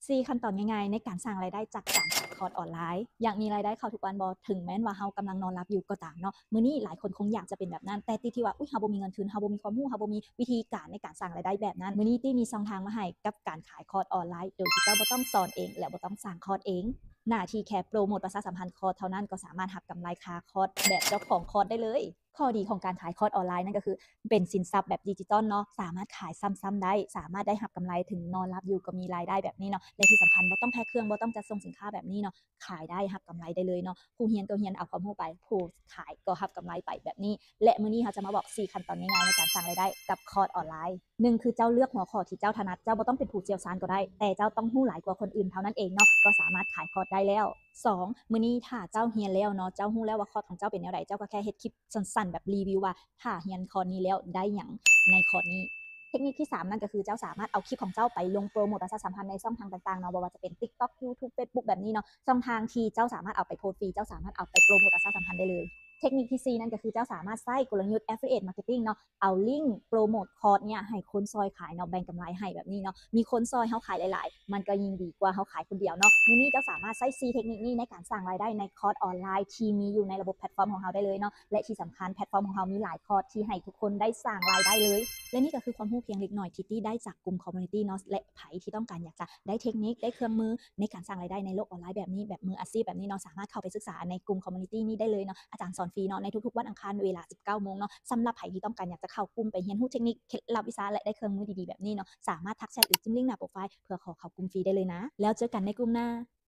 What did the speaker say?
ສີ່ຂັ້ນຕອນງ່າຍໆໃນການສ້າງລາຍໄດ້ຈາກການຂາຍຄອດອອນລາຍ. ຢາກມີລາຍໄດ້ເຂົ້າທຸກວັນບໍ່? ເຖິງແມ່ນວ່າເຮົາກຳລັງນອນຫຼັບຢູ່ກໍຕາມເນາະ. ມື້ນີ້ຫຼາຍຄົນຄົງຢາກຈະເປັນແບບນັ້ນ, ແຕ່ຕິດທີ່ວ່າ ອຸ້ຍ ເຮົາບໍ່ມີເງິນທຶນ, ເຮົາບໍ່ມີຄວາມຮູ້, ເຮົາບໍ່ມີວິທີການໃນການສ້າງລາຍໄດ້ແບບນັ້ນ. ມື້ນີ້ຕິມີຊ່ອງທາງມາໃຫ້ກັບການຂາຍຄອດອອນລາຍ ໂດຍທີ່ເຈົ້າບໍ່ຕ້ອງສອນເອງ ແລະ ບໍ່ຕ້ອງສ້າງຄອດເອງ. ໜ້າທີ່ແຄ່ໂປຣໂມດປະຊາສຳພັນຄອດເທົ່ານັ້ນ ກໍສາມາດຮັບກຳໄລຄ່າຄອດແບບເຈົ້າຂອງຄອດໄດ້ເລີຍ. ຂໍ້ດີຂອງການຂາຍຄອດອອນລາຍນັ້ນກໍຄື ເປັນສິນຊັບແບບດິຈິຕອນເນາະ, ສາມາດຂາຍຊ້ຳໆໄດ້, ສາມາດໄດ້ຮັບກຳໄລເຖິງນອນຫຼັບຢູ່ກໍມີລາຍໄດ້ແບບນີ້ເນາະ ແລະ ທີ່ສຳຄັນບໍ່ຕ້ອງແພັກເຄື່ອງ, ບໍ່ຕ້ອງຈັດສົ່ງສິນຄ້າແບບນີ້ເນາະ, ຂາຍໄດ້ ຮັບກຳໄລໄດ້ເລີຍເນາະ. ຜູ້ຮຽນກໍຮຽນເອົາຄວາມຮູ້ໄປ, ຜູ້ຂາຍກໍຮັບກຳໄລໄປແບບນີ້. ແລະ ມື້ນີ້ເຮົາຈະມາບອກສີ່ຂັ້ນຕອນງ່າຍໆໃນການສ້າງລາຍໄດ້ກັບຄອດອອນລາຍ. ໜຶ່ງ ຄືເຈົ້າເລືອກຫົວຂໍ້ທີ່ເຈົ້າຖະໜັດ, ເຈົ້າບໍ່ຕ້ອງເປັນຜູ້ຊ່ຽວຊານກໍໄດ້, ແຕ່ເຈົ້າຕ້ອງຮູ້ຫຼາຍກວ່າຄົນອື່ນເທົ່ານັ້ນເອງເນາະ, ກໍສາມາດຂາຍຄອດໄດ້ແລ້ວ. ສອງ ມື້ນີ້ຖ້າເຈົ້າຮຽນແລ້ວເນາະ, ເຈົ້າຮູ້ແລ້ວວ່າຄອດຂອງເຈົ້າເປັນແນວໃດ, ເຈົ້າກໍແຄ່ເຮັດຄລິບສັ້ນໆແບບຣີວິວວ່າ ຖ້າຮຽນຄອດນີ້ແລ້ວໄດ້ຫຍັງໃນຄອດນີ້. ເທັກນິກທີສາມນັ້ນກໍຄືເຈົ້າສາມາດເອົາຄລິບຂອງເຈົ້າໄປລົງໂປຣໂມດປະຊາສຳພັນໃນຊ່ອງທາງຕ່າງໆເນາະ, ບໍ່ວ່າຈະເປັນ TikTok, YouTube, Facebook ແບບນີ້ເນາະ, ຊ່ອງທາງທີ່ເຈົ້າສາມາດເອົາໄປໂພສຟຣີ, ເຈົ້າສາມາດເອົາໄປໂປຣໂມດປະຊາສຳພັນໄດ້ເລີຍ. ເທັກນິກທີສີ່ນັ້ນກໍຄືເຈົ້າສາມາດໃຊ້ກົນລະຍຸດ Affiliate Marketing ເນາະ, ເອົາລິ້ງໂປຣໂມດຄອດເນີ້ຍໃຫ້ຄົນຊ່ອຍຂາຍເນາະ, ແບ່ງກຳໄລໃຫ້ແບບນີ້ເນາະ. ມີຄົນຊ່ອຍເຮົາຂາຍຫຼາຍໆ ມັນກໍຍິ່ງດີກວ່າເຮົາຂາຍຄົນດຽວເນາະ. ມື້ນີ້ເຈົ້າສາມາດໃຊ້ສີ່ເທັກນິກນີ້ໃນການສ້າງລາຍໄດ້ໃນຄອດອອນລາຍທີ່ມີຢູ່ໃນລະບົບແພລດຟອມຂອງເຮົາໄດ້ເລີຍເນາະ, ແລະ ທີ່ສຳຄັນແພລດຟອມຂອງເຮົາມີຫຼາຍຄອດທີ່ໃຫ້ທຸກຄົນໄດ້ສ້າງລາຍໄດ້ເລີຍ. ແລະ ນີ້ກໍຄືຄວາມຮູ້ພຽງເລັກນ້ອຍທີ່ຕິໄດ້ຈາກກຸ່ມ community ເນາະ, ແລະ ໃຜທີ່ຕ້ອງການຢາກຈະໄດ້ເທັກນິກ, ໄດ້ເຄື່ອງມືໃນການສ້າງລາຍໄດ້ໃນໂລກອອນລາຍແບບນີ້, ແບບມືອາຊີບແບບນີ້ເນາະ, ສາມາດເຂົ້າໄປສຶກສາໃນກຸ່ມ community ນີ້ໄດ້ເລີຍເນາະ. ອາຈານສອນຟຣີເນາະ ໃນທຸກໆວັນອັງຄານເວລາສິບເກົ້າໂມງເນາະ. ສຳລັບໃຜທີ່ຕ້ອງການຢາກຈະເຂົ້າກຸ່ມໄປຮຽນຮູ້ເທັກນິກ, ເຄັດລັບ, ວິຊາ ແລະ ໄດ້ເຄື່ອງມືດີໆແບບນີ້ເນາະ, ສາມາດທັກແຊັດ ຫຼື ຈິ້ມລິ້ງໜ້າໂປຣໄຟລ໌ ເພື່ອຂໍເຂົ້າກຸ່ມຟຣີໄດ້ເລີຍນະ. ແລ້ວເຈີກັນໃນກຸ່ມໜ້າ.